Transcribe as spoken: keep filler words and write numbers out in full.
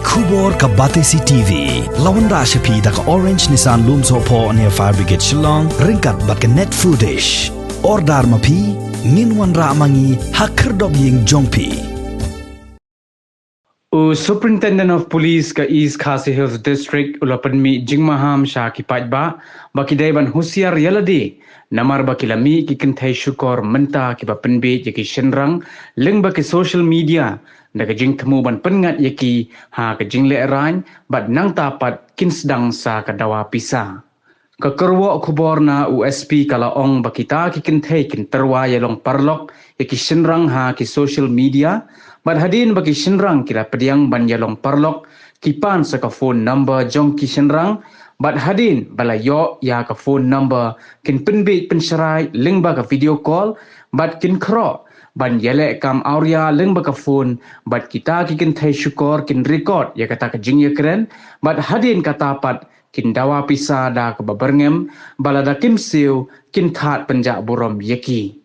Khubor ka Batesi TV la wanrah sha phi da ka Orange Nissan Lumsohphoh near Fire Brigade Shillong ryngkat bad ka Net Foodish. Order ma phi, ngin wanrah ma ngi ha khyrdop ïing jong phi. U Superintendent of Police ka East Khasi Hills District u la pynmih jingmaham sha ki paidbah ba ki dei ban husiar ïa lade namar ba ki la mih ki kynthei shukor mynta kiba pynbiej ïa ki shynrang lyngba ki social media da ka jingthmu ban pynngat ïa ki ha ka jinglehrain bad nangta pat kin sdang sa ka dawa pisa. Ka kyrwoh khubor na u S P ka la ong ba kita ki kynthei kin tyrwa ïalong paralok ïa ki shynrang ha ki social media bad hadien ba ki shynrang ki la pdiang ban ïalong paralok, ki pan sa ka phone number jong ki shynrang bad hadien ba la ïoh ïa ka phone number kin pynbiej pynshrai lyngba ka video call bad kin khroh ban ïaleh kam awria lyngba ka phone bad kita ki kynthei shukor kin record ïa kata ka jingïakren bad hadien kata pat kin dawa pisa da kaba byrngem ba lada kim siew kin thad pynjah burom ïa ki.